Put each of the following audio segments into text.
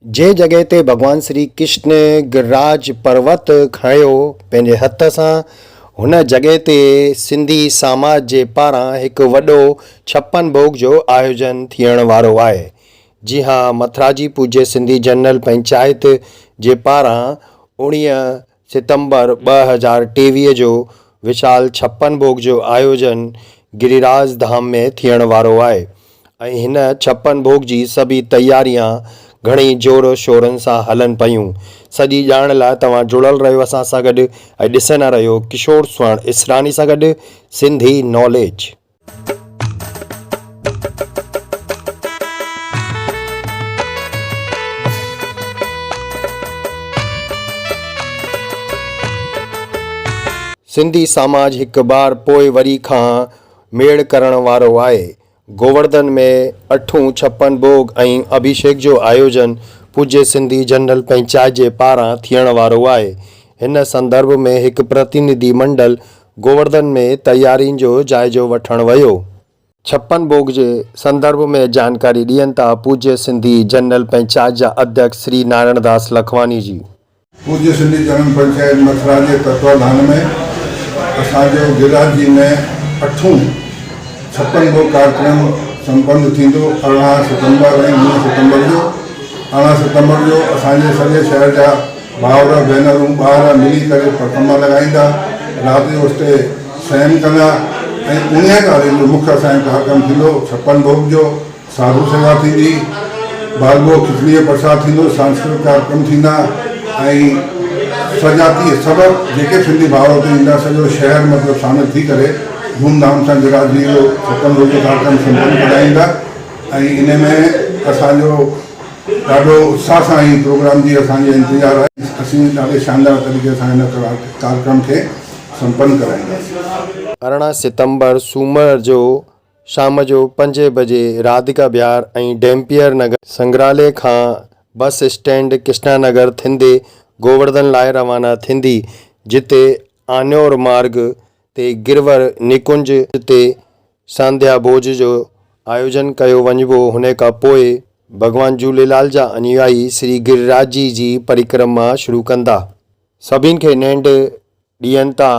جنهن جڳهه تي ڀڳوان شري ڪرشن گرراج پروت کنيو پنهنجي هٿ سان، هن جڳهه تي سنڌي ساماج جي پاران هڪ وڏو ڇپن ڀوڳ جو آيوجن ٿيڻ وارو آهي. جي ها مٿراجي پوجيه سنڌي جنرل پنچائت جي پاران 19 ستمبر 2023 جو وشال ڇپن ڀوڳ جو آيوجن گريراج ڌام ۾ ٿيڻ وارو آهي ۽ هن ڇپن ڀوڳ جي سڀئي تياريان گهڻي زور شورن سان هلن پيون. سڄي ڄاڻ لاء توهان جڙيل رهيو اسان سان گڏ ۽ ڏسندا رهيو ڪشور سوڻ اسراڻي سان گڏ سنڌي ناليج. سنڌي ساماج هڪ بار پوء وري کان ميڙ ڪرڻ وارو آهي. گوورڌن ۾ اٺون ڇپن ڀوڳ ۽ اڀيشيڪ جو آيوجن پوجيه سنڌي جنرل پنچائت جي پاران ٿيڻ وارو آهي. هن سندرڀ ۾ هڪ پرتينڌي منڊل گوورڌن ۾ تيارين جو جائزو وٺڻ ويو. ڇپن ڀوڳ جي سندرڀ ۾ جانڪاري ڏين ٿا پوجيه سنڌي جنرل پنچائت جا اڌيڪش شري نارائڻ داس لکواني جي. پوجيه سنڌي جنرل پنچائت مٿرا جي تتواڌان ۾ اسان جو گرراجي ۾ اٺون ڇپن ڀوڳ ڪاريڪرم سمپن ٿيندو 18 ستمبر ۽ 19 ستمبر جو 18 ستمبر جو اسان جي سڄي شهر جا ڀائر، ڀينرون، ٻار ملي ڪري پرڪرما لڳائيندا، رات جو اتي سيم ڪندا ۽ 19 تاريخ جو مک اسان جو ڪاريڪرم ٿيندو، ڇپن ڀوڳ جو، ساڌو سيوا ٿيندي، بال ڀوڳ کچڙي جو پرساد ٿيندو، سانسڪرتڪ ڪاريڪرم ٿيندا ۽ سجاتي سڀ جيڪي به سنڌي ڀائر اتي ايندا سڄو شهر مطلب شامل ٿي ڪري ڌوم ڌام سان گرراجي جو ڇپن ڀوڳ جو ڪاريڪرم سمپن ڪرائيندا ۽ ان ۾ اسان جو ڏاڍو اتساهه سان هي پروگرام جي اسان جي انتظار آهي. اسين ڏاڍي شاندار طريقي سان هن ڪاريڪرم کي سمپن ڪرائينداسين. 18 ستمبر سومر جو شام جو پنجين بجي راڌيڪا بهار ۽ ڊيمپيئر نگر سنگرالي کان بس اسٽينڊ ڪرشنا نگر ٿيندي گوورڌن لاء روانا ٿيندي جتي آنيور مارگ تي گرور نڪنج تي سانڌيا ڀوڄ جو آيوجن ڪيو وڃبو هن کان پوء ڀڳوان جهوليلال جا انويائي شري گريراج جي جي پرڪرما شروع ڪندا. سڀني کي نينڍ ڏين ٿا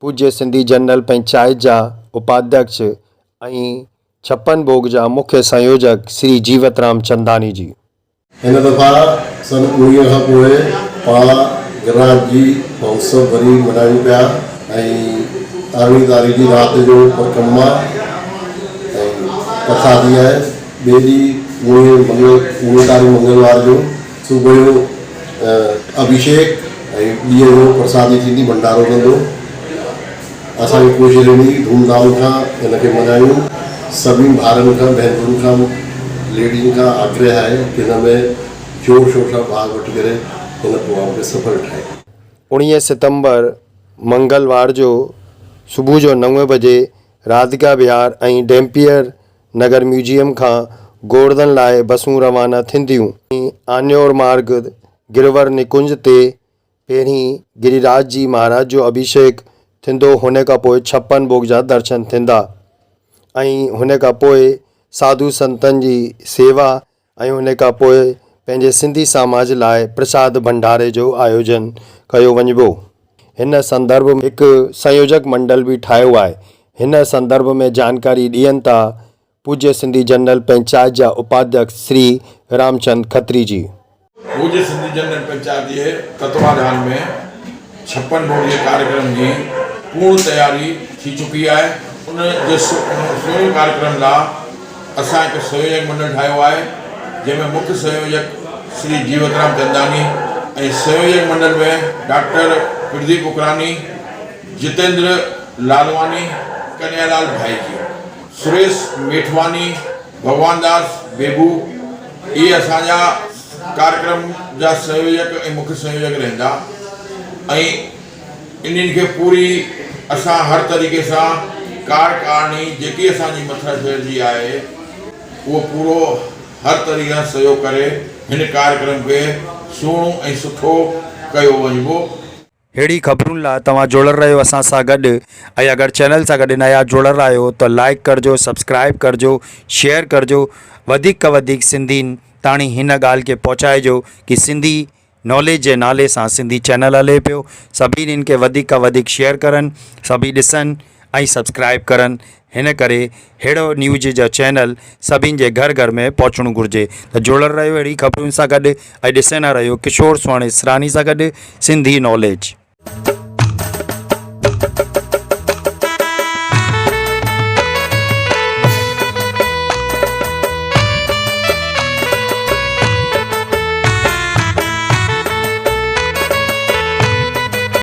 پوجيه سنڌي جنرل پنچائت جا اپاڌيڪش ۽ ڇپن ڀوڳ جا مکيه سنيوجڪ شري جيوت رام چنداني جي. هن دفعا سن 19 کان پوء پاڻ گرراج جي مهوتسو وري ملهايون پيا ۽ ارڙهين تاريخ جي رات جو پرڪرما ۽ پرسادي آهي. ٻئي ڏينهن اوڻيهه منگل 19 تاريخ منگلوار جو صبح جو اڀيشيڪ ۽ ڏينهن جو پرسادي ٿيندي ڀنڊارو ڪندو. اسان کي ڪوشش رهندي ڌوم ڌام کان ان کي ملهايون. سڀني ڀائرن کان ڀينرن کان ليڊيزن کان آگرهه آهي ته ان ۾ زور شور سان ڀاڳ وٺي ڪري هن پروگرام کي سڦل ٺاهين. 19 ستمبر منگلوار جو صبح جو نو بجي راڌيڪا وهار ۽ ڊيمپيئر نگر ميوزيم کان گوورڌن لاء بسون روانا ٿينديون. آنيور مارگ گرور نڪنج تي پهرين گريراج جي مهاراج جو اڀيشيڪ ٿيندو هن کان پوء ڇپن ڀوڳ جا درشن ٿيندا ۽ هن کان پوء ساڌو سنتن جي سيوا ۽ هن کان پوء پنهنجي سنڌي ساماج لاء پرساد ڀنڊاري جو آيوجن ڪيو وڃبو. هن سندرڀ ۾ هڪ سنيوجڪ منڊل به ٺاهيو آهي. هن سندرڀ ۾ جانڪاري ڏين ٿا پوجيه سنڌي جنرل پنچائت جا اپاڌيڪش شري رامچند کتري جي. پوجيه سنڌي جنرل پنچائت جي تتواڌان ۾ ڇپن ڀوڳ جي ڪاريڪرم جي پورڻ تياري ٿي چڪي آهي. ان جي سهڻي ڪاريڪرم لا اسان هڪ سنيوجڪ منڊل ٺاهيو آهي جنهن ۾ مکيه سنيوجڪ شري جيوترام چنداني ۽ سنيوجڪ منڊل ۾ ڊاڪٽر پرديپ اڪراني، جتيندر لالواني، ڪنهيالال ڀائيجي. سريش ميٺواني، ڀڳوان داس بيبو اهي اسان جا ڪاريڪرم جا سنيوجڪ ۽ مکيه سنيوجڪ رهندا ۽ انهن کي پوري اسان هر طريقي سان ڪارڪارڻي جيڪي اسان جي مٿرا شهر جي آهي اهو پورو هر طريقي سان سهيوگ ڪري هن ڪاريڪرم کي سهڻو ۽ سٺو ڪيو وڃبو. ههڙي خبرن لا توهان جڙيل رهيو اسان سان گڏ ۽ اگر چينل سان گڏ نيا جڙيل آهيو ته لائيڪ ڪرجو سبسڪرائيب ڪرجو شيئر ڪرجو وڌيڪ کان وڌيڪ سنڌين تاڻي هن ڳالهه کي پهچائجو ڪي سنڌي ناليج جي نالي سان سنڌي چينل هلي پيو سڀني کي وڌيڪ کان وڌيڪ شيئر ڪرن سڀئي ڏسن ۽ سبسڪرائب ڪرن هن ڪري ههڙو نيوز جا چينل سڀني جي گهر گهر ۾ پهچڻو گهرجي ته جڙيل رهيو اهڙي خبرن سان گڏ ۽ ڏسندا رهيو ڪشور سهڻي سراني سان گڏ سنڌي ناليج.